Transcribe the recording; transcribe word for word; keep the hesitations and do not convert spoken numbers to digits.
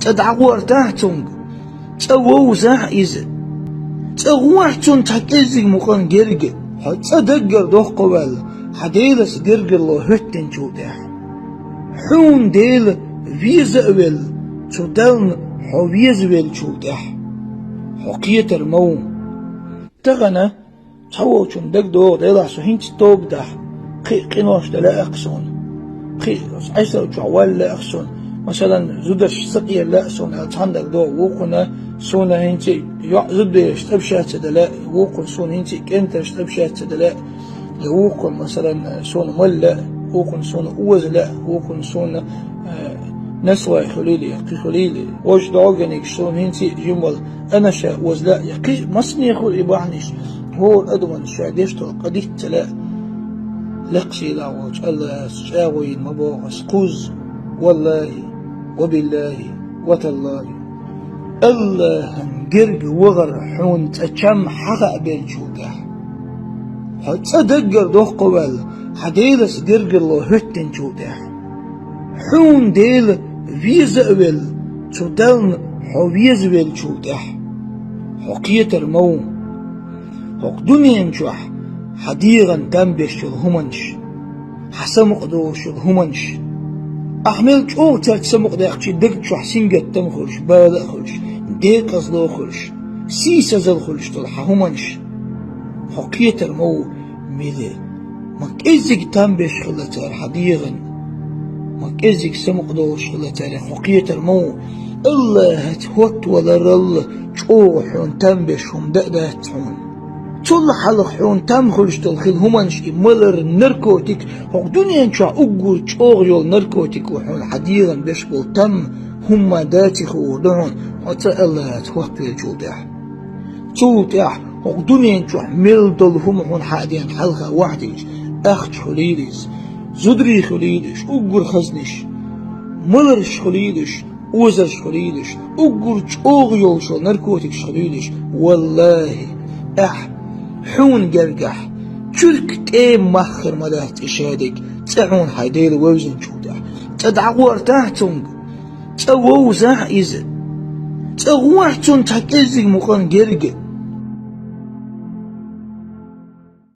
ЦӀа дӀагӀортахь цунга, цӀа вовзахь иза. ЦӀа гӀохь цунна цхьа кӀеззиг мукъан герга, хьо цӀа даггара дохковаьлла, хьан Делаца гергарло хӀоьттинчул тӀаьхьа. Хьуна Дела веза а велла, цу Дална хьо везавеллачул тӀаьхьа. Хьо кхетар ма ву. Тахана цхьаволчунна дагадогӀу, делахь со хӀинца тоба дахь, кхин а къинош дан лаьа-кх суна, кхин а Ӏесалла чохь валла лаьа-кх суна, масалан, зударшца къера лаьа суна аьлла цхьанна дагадогӀу, вукхунна суна хӀинца а йоӀ зудбераш тӀабшаьцца дан лаьа, вукхунна суна хӀинца а кӀентарш тӀабшаьцца дан лаьа, я вукхунна, масалан, суна мала лаьа, вукхунна суна оза лаьа, вукхунна суна, э, насвай хуьлийла, я кхин хуьлийла. Вовшийн догӀаниг суна хӀинца а жимма вала анаша оза лаьа, я кхин а массанехула и бахьанаш, хӀора адамна ша деш долу къа диц ца лаьа. Лекха сийлахь волчу АллахӀаца чӀагӀо йина ма боху ас кхузза, валлахӀи, ва биллахӀи, ва таллахӀи. АллахӀан герга вахар хьуна цӀа чам хьан хаабеллачул тӀаьхьа. Хьо цӀа даггара дохковаьлла, хьан Делаца гергарло хӀоьттинчул тӀаьхьа. Хьуна Дела веза а велла, цу Дална хьо везавеллачул тӀаьхьа. Хьо кхетар ма ву. ХӀокху дуьнен чохь хьан дегӀан там беш йолу хӀуманаш, хьан самукъадолуш йолу хӀуманаш. Ахь мел чӀогӀа цаьрца самукъадаьккхича, дагна чохь сингаттам а хуьлуш, бала а хуьлуш, декъазло а хуьлуш, сийсазалла хуьлуш долу хьан хӀуманаш. Хьо кхетар ма ву, мила, ма кӀеззиг там беш хилла цара хьан дегӀан, ма кӀеззиг самукъадолуш хилла цара, хьо кхетар ма ву, АллахӀаца хӀоттаваларал чӀогӀа хьуна там беш хӀума дан а дац хьуна. Цул хьалха хьуна там хуьлуш долу хила хӀуманаш и малар, наркотик, хӀокху дуьнен чохь уггар чӀогӀа йолу наркотик ву хьуна хьан дегӀан беш болу там, хӀумма даций хуур ду хьуна, хьо цӀа АллахӀаца хӀоттавеллачул тӀаьхьа. Цул тӀаьхьа хӀокху дуьнен чохь мел долу хӀума хьуна хьан дегӀан хьалха вахьдийча, ахча хуьлийла иза, зударий хуьлийла уьш, уггар хазнаш, маларш хуьлийла уьш, озарш хуьлийла уьш, уггар чӀогӀа йолчу наркотикаш хуьлийла уьш, валлахӀи, ахь, хьуна гергахь, чуьрк тӀе мах хир ма дац и шадерг, цӀа хьуна хьайн Дела вевзинчул тӀаьхьа. ЦӀа дӀагӀортахь цунга, цӀа вовзахь иза. ЦӀа гӀохь цунна цхьа кӀеззиг мукъан герга,